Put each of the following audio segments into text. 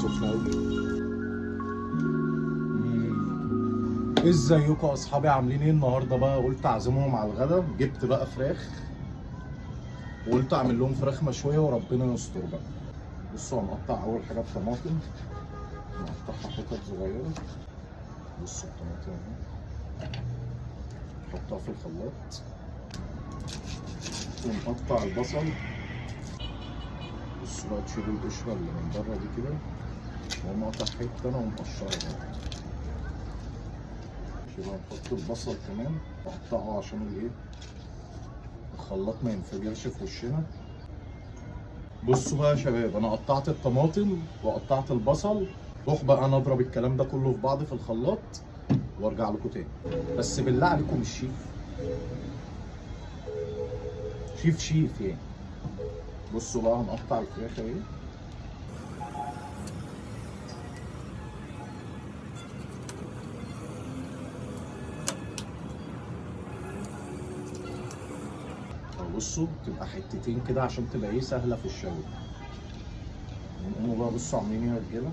سخنة قوي. ازيكم يا اصحابي، عاملين ايه النهارده؟ بقى قلت اعزمهم على الغدا، جبت بقى فراخ وقلت اعمل لهم فراخ مشوية وربنا يستر بقى. بصوا هنقطع اول حاجة الطماطم، نقطعها حتت صغيرة. بصوا الطماطم اهي، نحطها في الخلاط ونقطع البصل. بصوا بقى تشيلوا القشرة اللي من بره دي كده، واقوم اقطع حتة انا ومقشرها بقى. بقى نحط البصل كمان، نقطعه عشان الايه الخلاط ما ينفجرش في وشنا. بصوا بقى يا شباب، انا قطعت الطماطم وقطعت البصل. روح بقى انا اضرب الكلام ده كله في بعض في الخلاط وارجع لكم تاني. بس بالله عليكم الشيف شيف شيف يعني. بصوا بقى هنقطع الفراخ اهي. بصوا تبقى حتتين كده عشان تبقى ايه سهلة في الشوي. ونقوموا بقى بصوا عاملين ايه يا رجاله،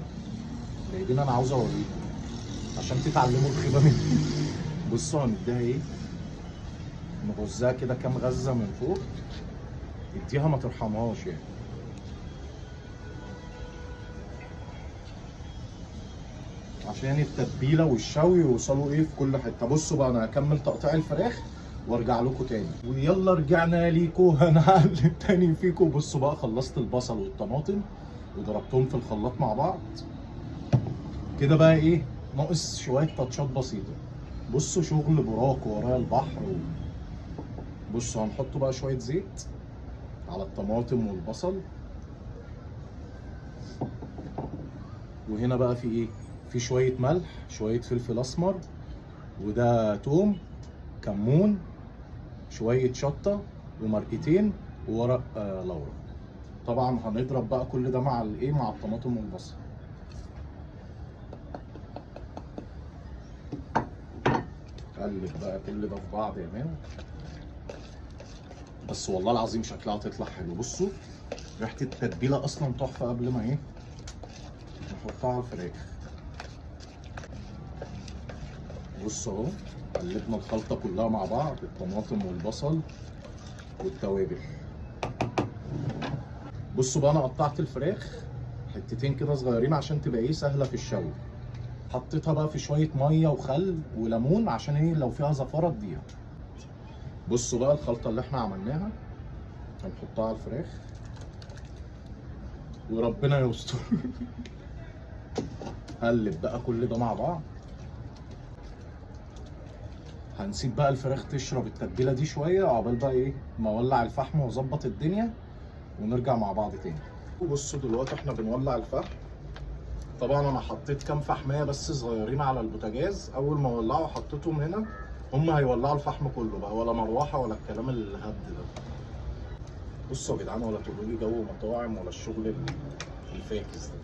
جايبين انا عاوز اوريكم عشان تتعلموا الخيبه مني. بصوا هنديها ايه، نغزها كده كام غزة من فوق، اديها ما ترحمهاش يعني. عشان التتبيله والشوي يوصلوا ايه في كل حتة. بصوا بقى انا هكمل تقطيع الفراخ وارجع لكم تاني. ويلا رجعنا ليكو، هنعلم تاني فيكو. بصوا بقى خلصت البصل والطماطم وضربتهم في الخلاط مع بعض كده. بقى ايه ناقص شوية تاتشات بسيطة. بصوا شغل براك ورايا البحر بصوا هنحط بقى شوية زيت على الطماطم والبصل. وهنا بقى في ايه، في شوية ملح، شوية فلفل اسمر، وده توم، كمون، شوية شطه، ومرقتين، وورق لورا. طبعا هنضرب بقى كل ده مع الايه، مع الطماطم والبصل. قلب بقى كل ده في بعض يا مان. بس والله العظيم شكلها هتطلع حلو. بصوا ريحه التتبيله اصلا تحفة قبل ما ايه نحطها على الفراخ. بصوا اهو قلبنا الخلطة كلها مع بعض، الطماطم والبصل والتوابل. بصوا بقى انا قطعت الفراخ حتتين كده صغيرين عشان تبقى ايه سهلة في الشوي. حطيتها بقى في شوية مية وخل وليمون عشان ايه لو فيها زفاره تضيع. بصوا بقى الخلطة اللي احنا عملناها هنحطها على الفراخ وربنا يستر. قلب بقى كل ده مع بعض. هنسيب بقى الفراخ تشرب التتبيله دي شوية عقبال بقى ايه ما اولع الفحم واظبط الدنيا ونرجع مع بعض تاني. بصوا دلوقتي احنا بنولع الفحم. طبعا انا حطيت كام فحمايه بس صغيرين على البوتاجاز، اول ما ولعوا حطيتهم هنا، هم هيولعوا الفحم كله بقى، ولا مروحة ولا الكلام الهبد ده. بصوا يا جدعان، ولا تقولوا لي جو مطاعم ولا الشغل الفاكس ده.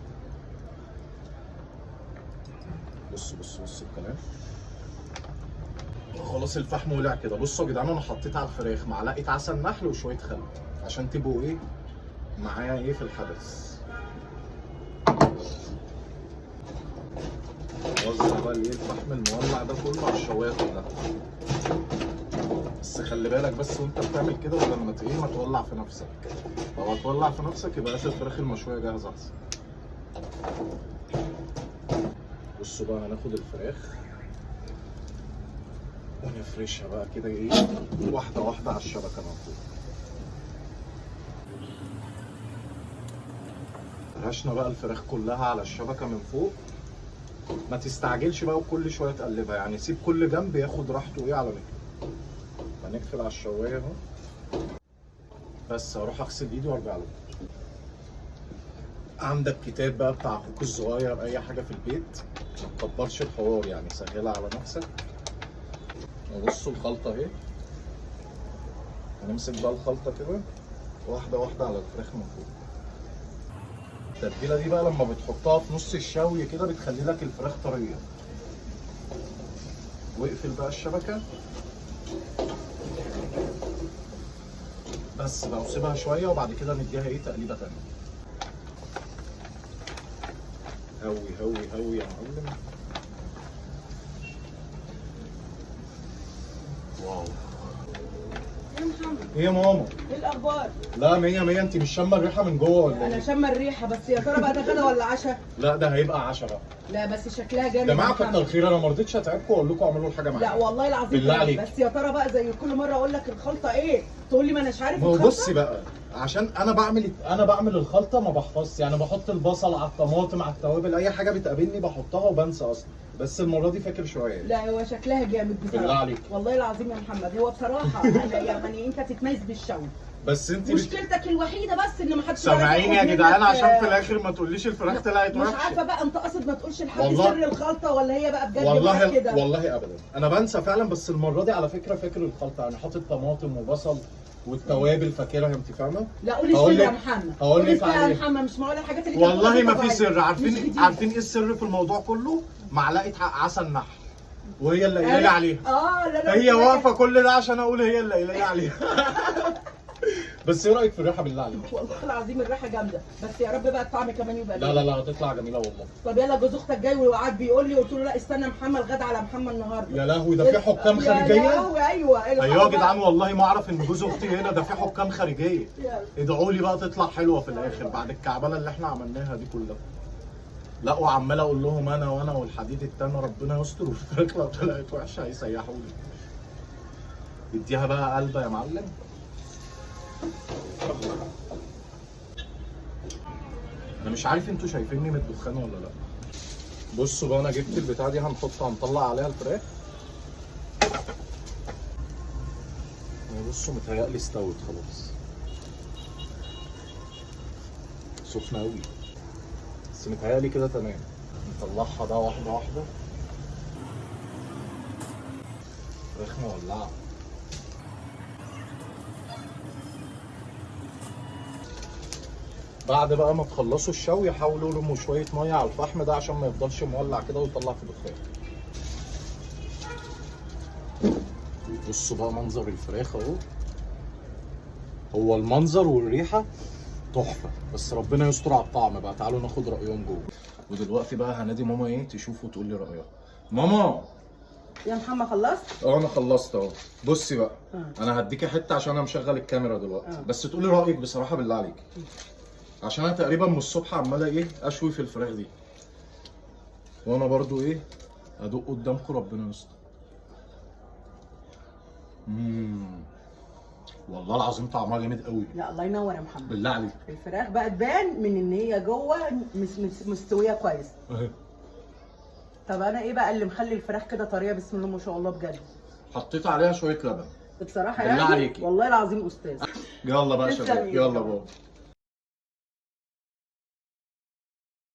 بصوا بصوا بصوا الكلام، خلاص الفحم ولع كده. بصوا يا جدعان انا حطيت على الفراخ معلقه عسل نحل وشوية خل عشان تبقوا ايه معايا ايه في الحدث. وزع بقى الايه الفحم المولع ده كله على الشوايه كلها. بس خلي بالك بس وانت بتعمل كده، ولما ايه ما تولع في نفسك. لو هتولع في نفسك يبقى هات الفراخ المشويه جاهزة احسن. بصوا بقى هناخد الفراخ ونفرشها بقى كده ايه واحدة واحدة على الشبكة من فوق. فرشنا بقى الفراخ كلها على الشبكة من فوق. ما تستعجلش بقى وكل شوية تقلبها، يعني سيب كل جنب ياخد راحته ايه على مهله. هنقفل على الشوايه اهو. بس هروح اغسل ايدي وارجع لكم. عندك كتاب بقى بتاع اخوك الصغير، اي حاجة في البيت، ما تكبرش الحوار يعني، سهلها على نفسك. بصوا الخلطة اهي، هنمسك بقى الخلطة كده واحدة واحدة على الفراخ من فوق. التتبيله دي بقى لما بتحطها في نص الشوي كده بتخلي لك الفراخ طرية. واقفل بقى الشبكة بس بقى، وسيبها شوية وبعد كده نديها ايه تقليبه تانية. هوي هوي هوي يا معلم. wow. يا محمد. ايه يا ماما؟ ايه الاخبار؟ لا مية مية. انت مش شامة الريحة من جوه ولا ايه؟ انا شامة الريحة، بس يا ترى بقى ده غدا ولا عشاء؟ لا ده هيبقى عشاء بقى. لا بس شكلها جامد يا جماعة كتر خير، انا ما رضيتش اتعبكم واقول لكم اعملوا الحاجة معايا. لا والله العظيم بالله عليك. بس يا ترى بقى زي كل مرة اقول لك الخلطة ايه تقول لي ما اناش عارف ما هو الخلطة. بصي بقى، عشان انا بعمل الخلطة ما بحفظش، يعني بحط البصل على الطماطم على التوابل، اي حاجة بتقابلني بحطها وبنسى اصلا، بس المرة دي فاكر شوية. لا هو شكلها جامد بصراحة. بالله عليك. والله العظيم يا محمد، هو بصراحة يعني انت تتميز بالشوي، بس انت مشكلتك الوحيدة بس ان ما حدش سامعيني يا جدعان، عشان في الاخر ما تقوليش الفراخ طلعت وحشة. مش عارفه بقى انت قصد ما تقولش لحد سر الخلطة ولا هي بقى بجد والله كده؟ والله ابدا، انا بنسى فعلا، بس المرة دي على فكرة فاكر الخلطة، انا حاطط طماطم وبصل والتوابل فاكرها، انت فاهمه؟ لا قولي السر يا محمد. هقول لك يا محمد، مش معقولة الحاجات اللي والله ما في سر. عارفين ايه السر في الموضوع كله؟ معلقه عسل نحل، وهي اللي قايله لي عليها. لا لا، هي واقفة كل ده عشان اقول هي اللي قايله لي عليها. بس ايه رايك في الريحة بالله عليك؟ والله العظيم الريحة جامدة، بس يا رب بقى الطعم كمان يبقى. لا لا لا هتطلع جميلة والله. طب يلا جوز اختك جاي وقعد بيقول لي، قلت له لا استنى محمد، غدا على محمد النهارده. يا لهوي، ده في حكام خارجية؟ يا لهوي ايوه. ايوه يا جدعان، والله ما اعرف ان جوز اختي هنا، ده في حكام خارجية. ادعوا لي بقى تطلع حلوة في الاخر بعد الكعبله اللي احنا عملناها دي كلها. لا وعمال اقول لهم انا وانا والحديد التاني ربنا يستر، والفراخ لو طلعت وحشة هيسيحوا لي. اديها بقى قلبه يا معلم. انا مش عارف انتوا شايفيني من الدخان ولا لا. بصوا بقى، انا جبت البتاعه دي هنطلع عليها الفراخ. بصوا متهيألي استوت خلاص، سخنة قوي بس متهيألي كده تمام. نطلعها بقى واحدة واحدة. فراخ مولعه. بعد بقى ما تخلصوا الشوي حاولوا رموا شوية مية على الفحم ده عشان ما يفضلش مولع كده ويطلع في دخان. بصوا بقى منظر الفراخ اهو، هو المنظر والريحه تحفة، بس ربنا يستر على الطعم بقى. تعالوا ناخد رايهم جوه. ودلوقتي بقى هنادي ماما ايه تشوف وتقول لي رايها. ماما. يا محمد خلصت؟ اه انا خلصت اهو. بصي بقى، انا هديكي حتة عشان انا مشغل الكاميرا دلوقتي، بس تقولي رايك بصراحة بالله عليك، عشان انا تقريبا من الصبح عماله ايه اشوي في الفراخ دي، وانا برضو ايه ادوق قدامكم ربنا يستر. والله العظيم طعمها جامد قوي. لا الله ينور يا محمد، بالله عليك. الفراخ بقى تبان من ان هي جوه مستوية كويس. طب انا ايه بقى اللي مخلي الفراخ كده طرية بسم الله ما شاء الله بجد؟ حطيت عليها شوية لبن بصراحة بالله يعني عليكي. والله العظيم استاذ. يلا بقى يا شباب، يلا بقى.